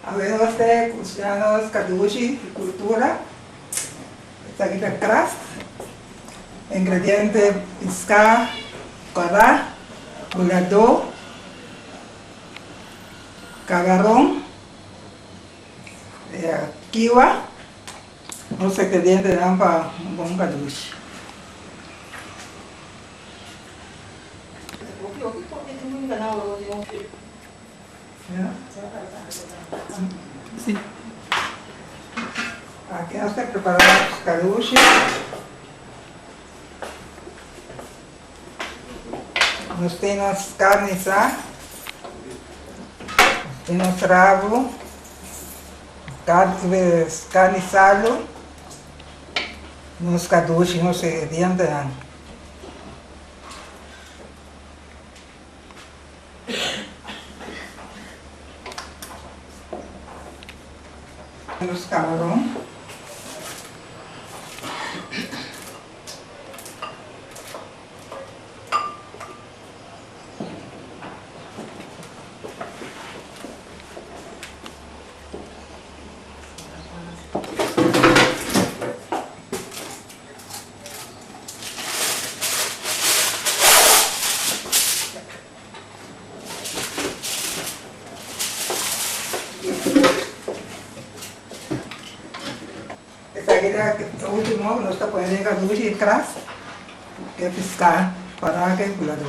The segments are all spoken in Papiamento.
Awe nos ta kushiná nos kadushi di kultura. Esaki ta kras. Ingrediente, piská, kòrá, buladó, kabaron, kiwa. Nos ingredientenan pa un bon kadushi. Aki nos ta prepara nos kadushi. Nos tin nos karni sa, nos tin nos rabu, karni salu, nos kadushi, nos ingredientenan. Nos camaron. Esaki ta e ultimo ku nos ta pone den kadushi di tras e piská para ke kuladó.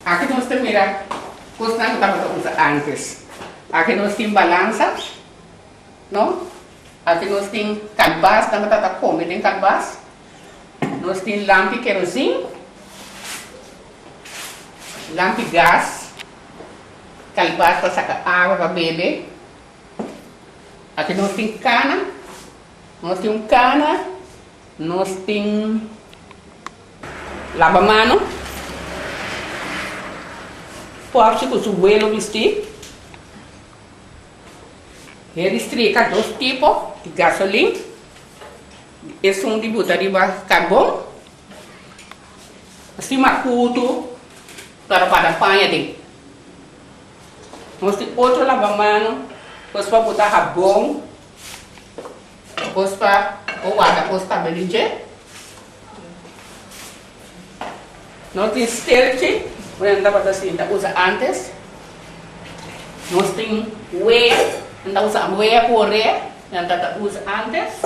Aki nos ta mira kosnan ku tabata usa antes. Aki nos tin balansa. No? Aki nos tin kalbas, nan tabata kome den kalbas. Nos tin lampi kerozin, lampi gas, kalbas pa saka awa pa bebe. Aki nos tin kana, nos tin un kana, nos tin labamano, pòpchi ku su welo bistí. Heri strika dos tipo di gasolin, esun di buta riba karbon, asi makutu para guarda paña den. Nos tin otro lavamano, kos pa buta habon, kos pa bo guarda kos tambe den dje. Nos tin stelchi, ku nan tabata sinta usa antes. Nos tin wea, nan ta usa wea ku orea, nan tabata usa antes.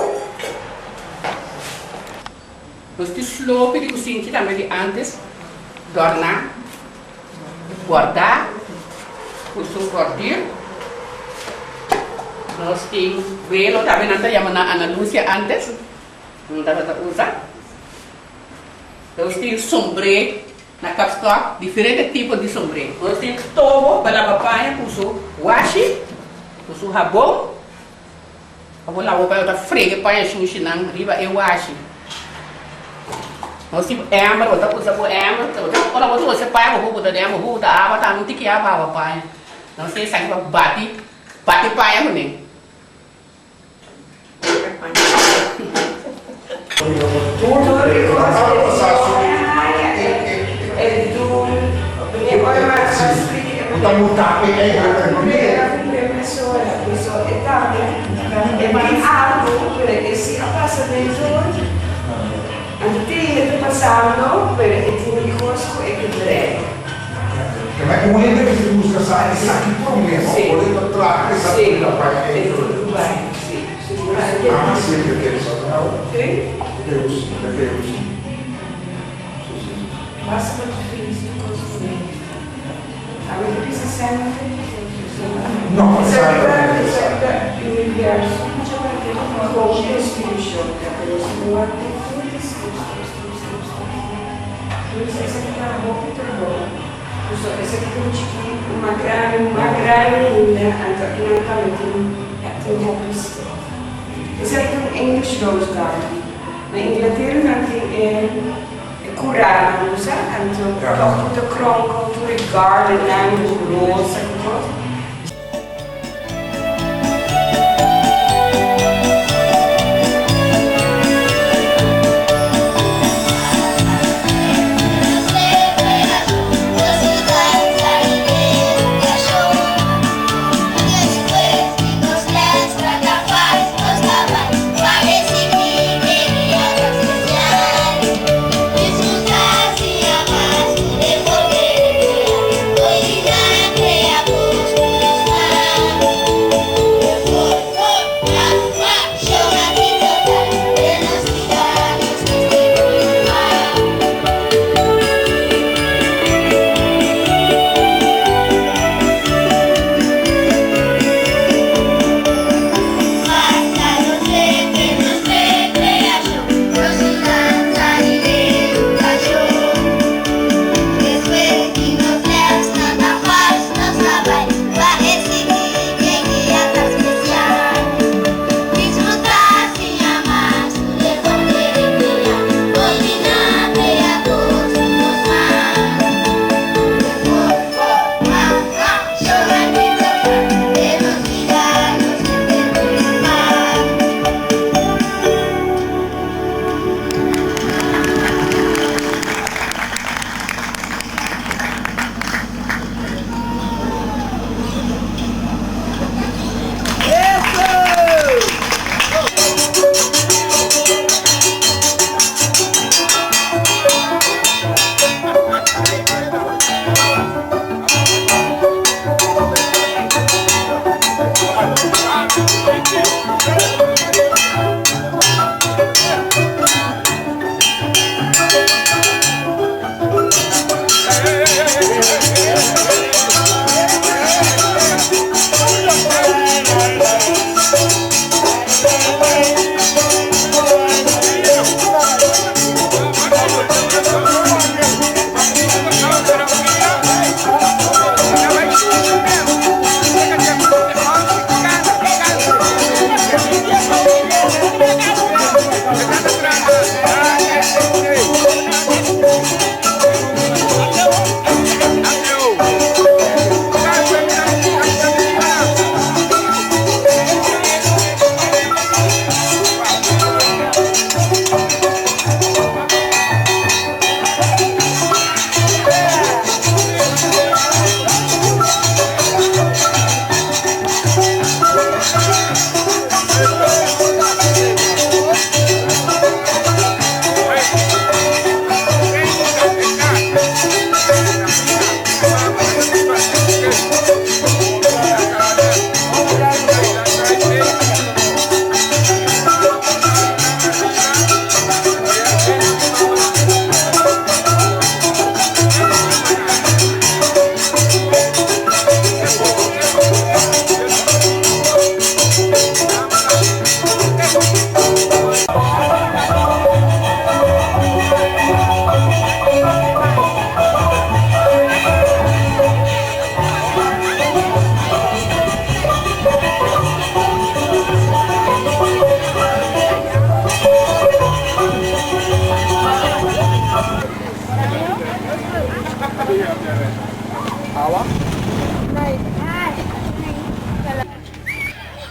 Nos tin slopi di kusinchi tambe di antes, dòrná, bòrdá ku su bòrdir. Nos tin welo tambe, nan ta yama nan Analucia antes, nan tabata usa. Nos tin sombré na kapstok, diferente tipo di sombré. Nos tin tobo pa laba paña ku su washi, ku su habon. Pa bo laba paña bo ta frega e paña shushinan riba e washi. Nos tin ember, bo ta usa bo ember. Ora bo ta usa e paña bo por buta den ember, bo por buta awa tambe, un tiki awa pa laba paña. Nos tin esaki pa bati, bati paña kuné.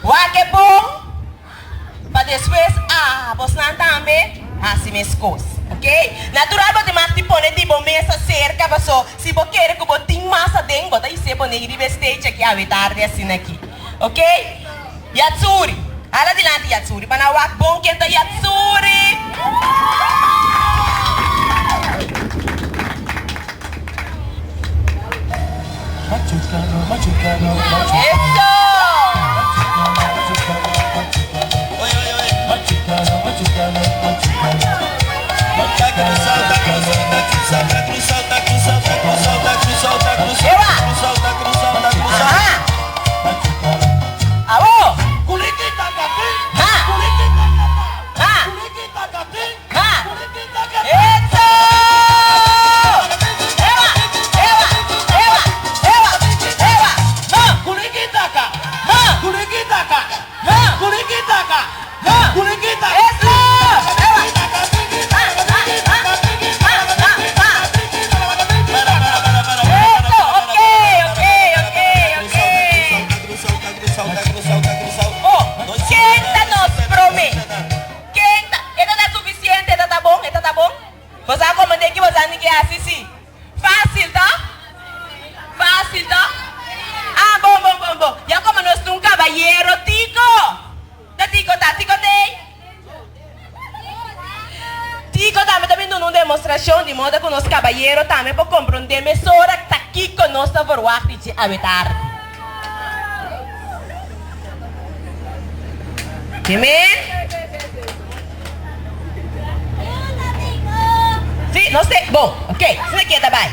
Wak e bon pa despues abosnan tambe hasi meskos ok. Natural bo tin mag di pone di bo mesa serka paso si bo kere ku bo tin mas aden bo ta hise pone riba e stage aki awe tardi asina aki ok. Yatsuri hala dilanti Yatsuri pa nan wak bon ken ta Yatsuri. Eso! Ewa! Aha! Awo! Ha! Ha! Ha! Eso! Ewa! Ewa! Ewa! Ewa! Ewa! Ha! Ha! Ha! Ha! Eso! Ewa! Ha! Ha! Ha! Ha! Ha! Ha! Eso! Ok! Ok! Ok! Ok! Oh, ken ta nos prome? Ken ta? E ta ta suficiente? E ta ta bon? E ta ta bon? Boso a comprende ki boso a ni ke hasi si? Facil to? Facil to? Ah, bon, bon, bon, bon. Ya como nos ta un cabayero, Tico! Ta Tico ta? Tico t'ey? Tico tambe ta bin duna un demostracion di moda cu nos cabayero tambe por comprende mesora ta kico nos ta verwacht di dje awe tardi. Amen. Si, nos te, bon, ok, si na keda bai.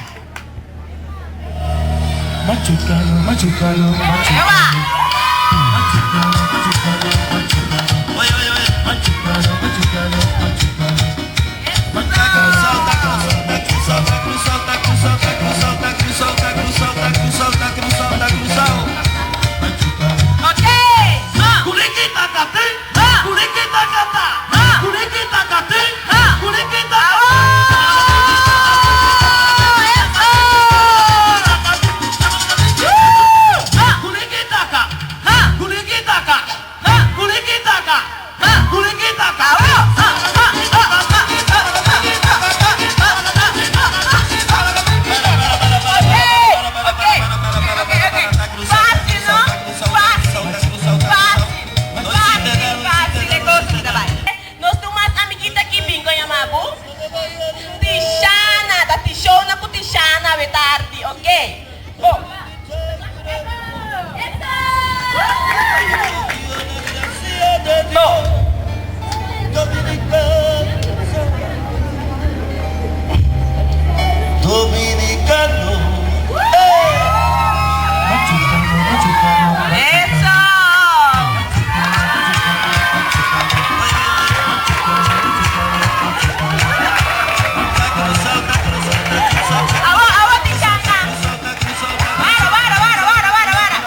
Nos tin un mas amiguita aki bin con yama bo? Tishana, ta Tishona cu Tishana awe tardi, ok. Bo. Bo. Eso! Awo, awo, Tishana. Para, para, para, para, para, para.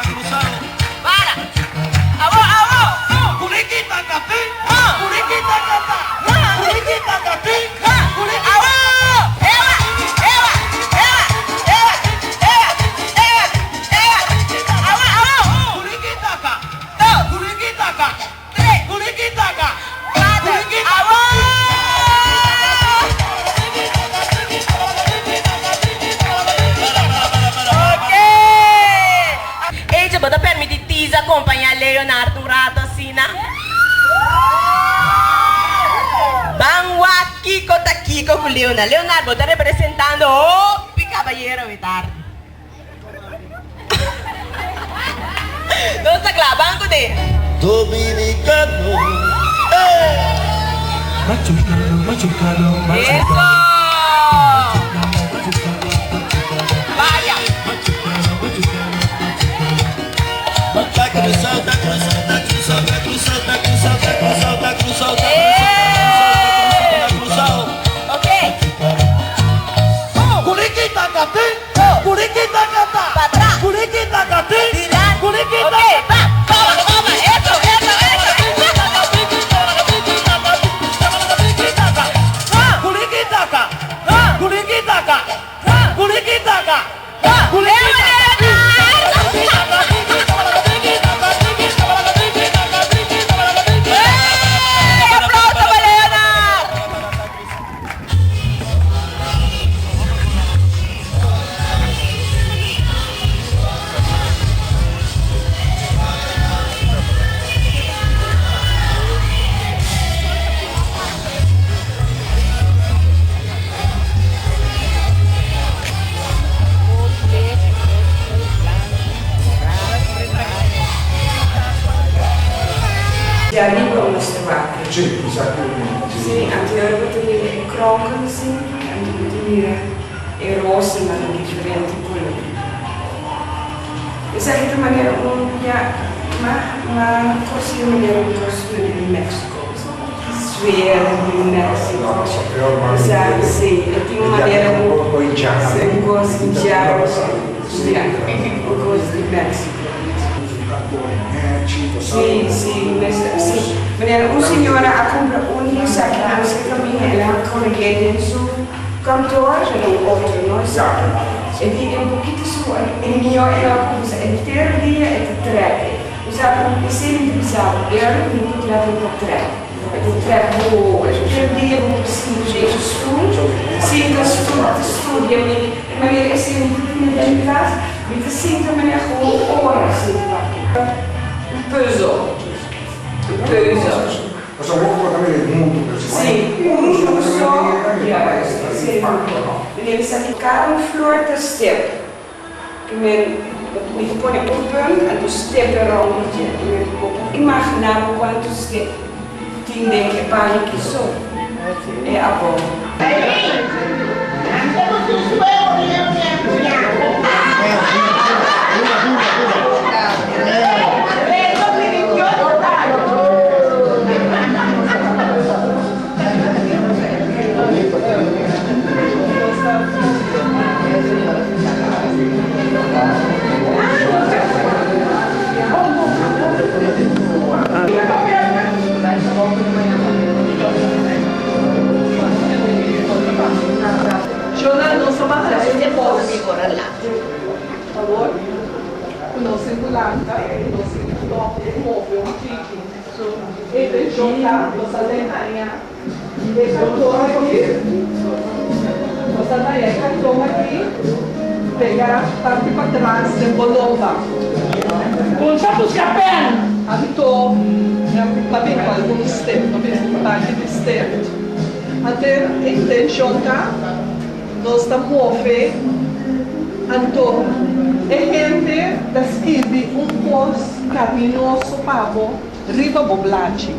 Para. Awo, awo. Un. Awo! Ewa! Ewa! Ewa! Ewa! Ewa! Ewa! Ewa! Awo, awo! Un, dos, tres, cuatro. Awo! Ok! Eja, bo ta permiti Tiza acompaña Leonard un rato asina? Ban wak kiko ta kiko ku Leonard. Leonard, bo ta representando hopi kabayero awe tardi. Nos ta kla, ban ku de. Dominicano, eh. Eso! Vaya! Ok! Un, dos, pa atras, dilanti, ok, va, toma, toma, eso, eso, eso. Un, Sí, anto ora bo ta mira e kronkelsinki, anto bo ta mira e rosanan di diferente kolor. Esaki ta manera un ya ma ma kos di manera un kos manera di Mexico. Sfera di Mexico. Sa, sí, e tin un manera un un kos djaro, ya, un kos di Mexico. Sí, sí, mester, sí. Manera un señora a cumpra un di esaki nan cerca mi, el a colgué den su kantoor, pero un otro, no esaki. E di e un poquito su, e mihó el a cuminsa henter dia e ta trek. Bo sa cu esey mi ta bisa bo, Earl, mi por trata un portret. E ta trek bo henter dia bo por sinta den su stoel, sinta studia mi, e manera esey mi ta tene den mi klas. Mi ta sinta manera gewoon ora sinta papia. Un puzzel. Un puzzel. Sí, un so, juist, esei huntu. Meneer mi sa ki kada un flor ta stip. Ki men, mi ta pone un punt anto stip e rond di dje. Ki men, bo por imaginá bo kuantu stip tin den e paña ki so e abou. Shona nos a baha e pos awor ku nos tin ku lanta ku nos tin ku tòg move un tiki. E intenshon ta nos a den haña e kanton aki nos a haña e kanton aki pega parti patras den bo lomba. Kunsa buska pen. Anto mi a bin ku algun step, mi a bin ku un parti di step. Anto e intenshon ta nos ta move anto e hende ta skirbi un kos kariñoso pa bo riba bo blachi.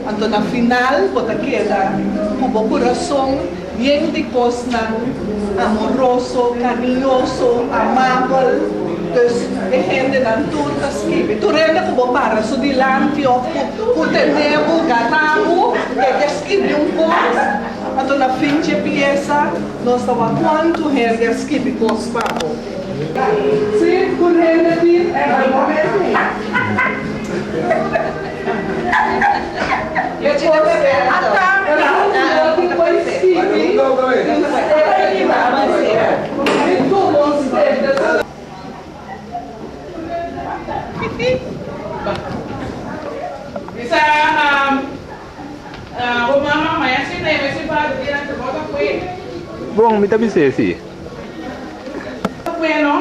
Anto na final bo ta keda ku bo kurason yen di kosnan amoroso, kariñoso, amabel. Dus e hendenan tur ta skibi. Tur hende ku bo para su dilanti òf ku tene bo, gara bo, e ke skibi un kos. Anto na fin dje piesa nos ta wak kuantu hende a skibi kos pa bo. Sí, tur hende tin algu. Bisa bo mama maña si ta yama si pa dia nan te bota kue. Bon, mi ta bis'é si. Kue no.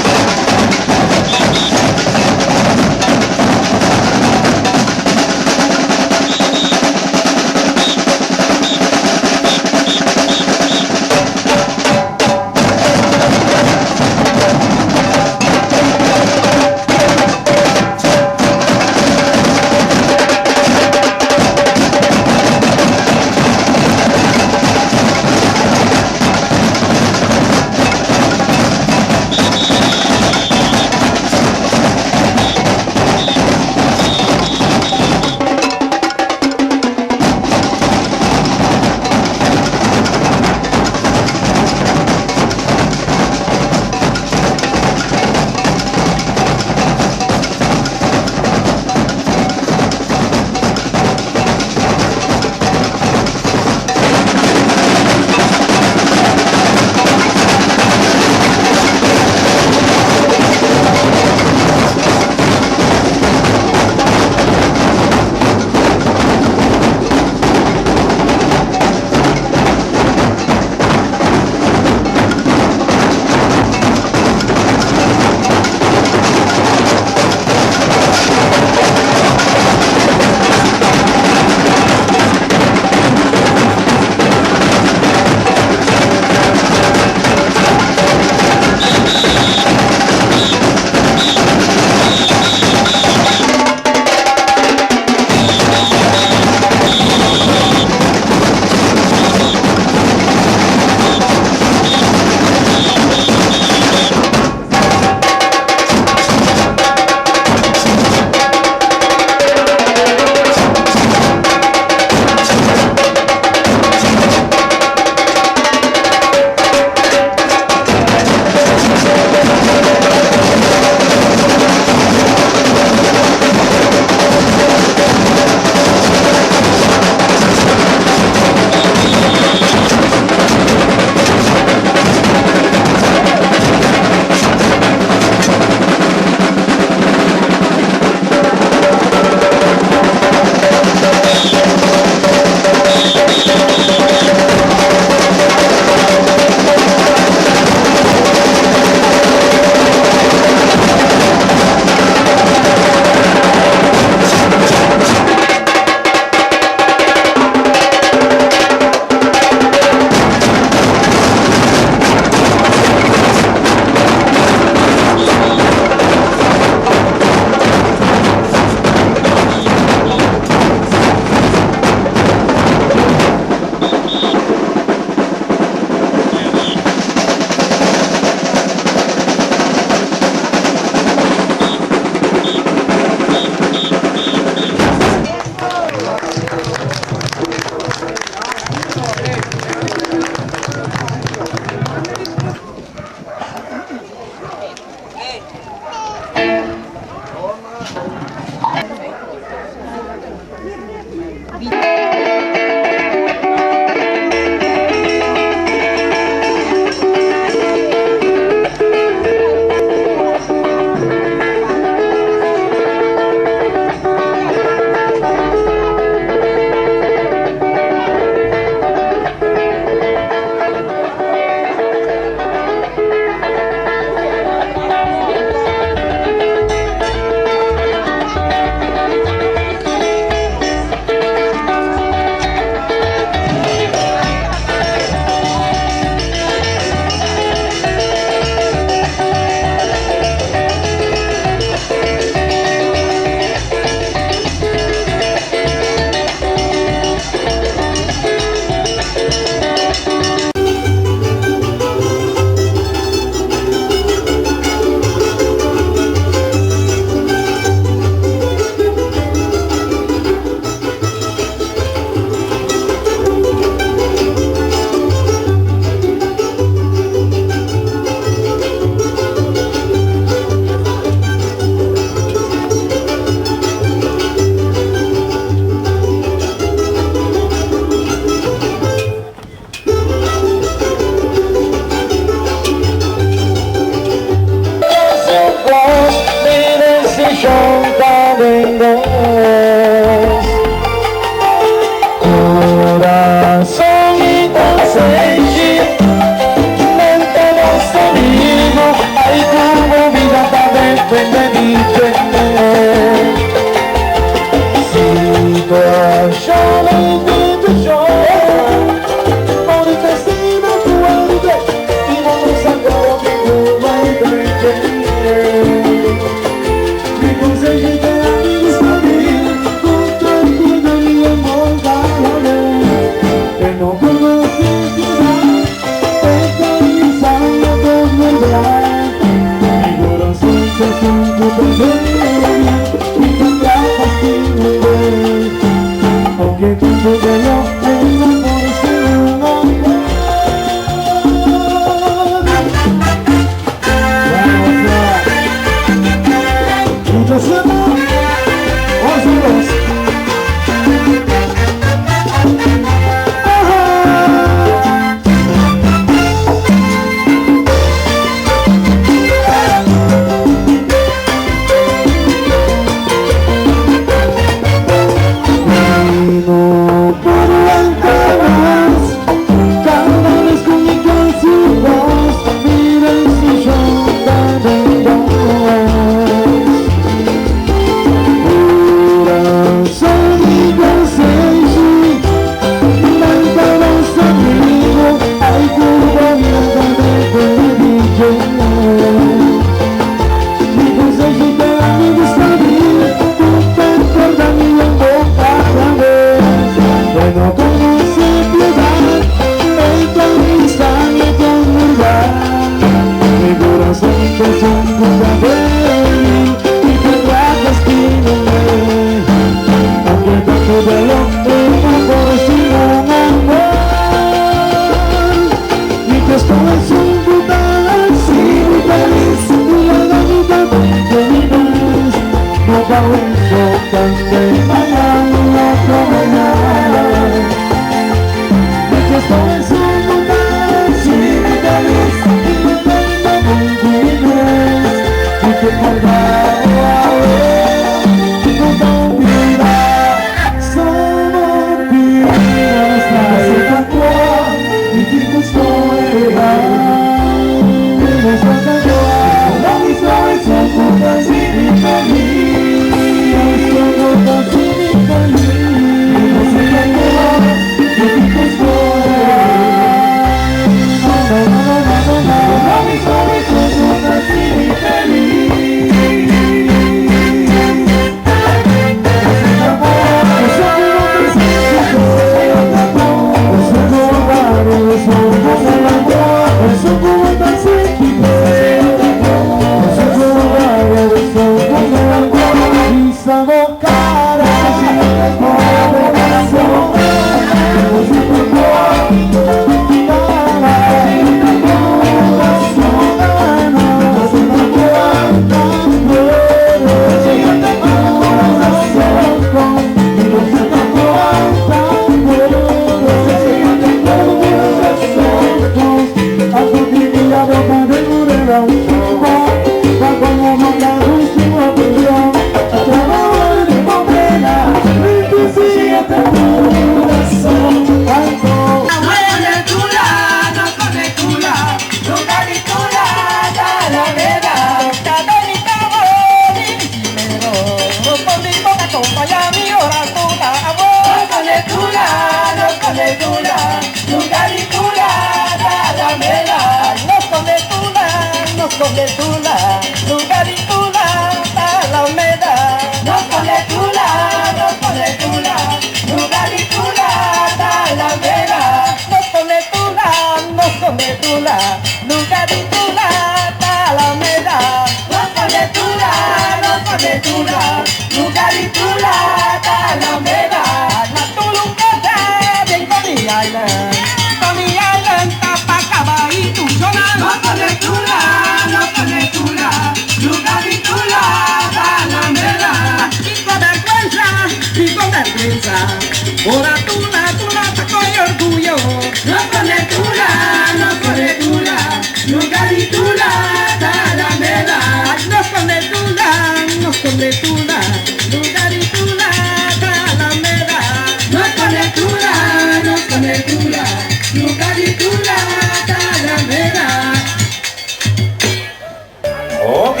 Ok.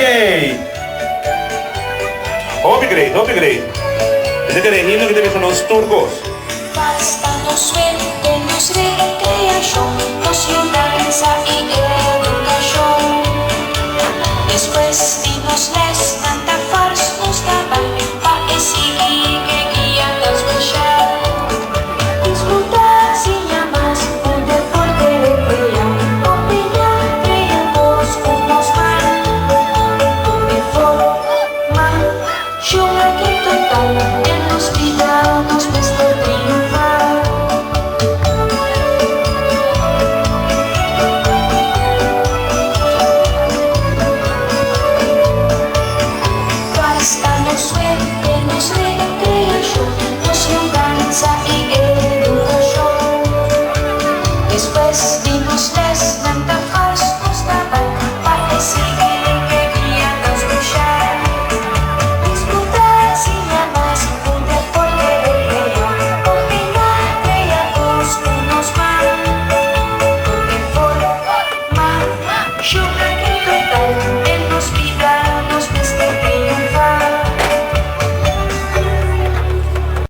Hopi great, hopi great. Esaki ta e himno ku ta bisa nos tur kos. Basta nos suerte, nos recreashon.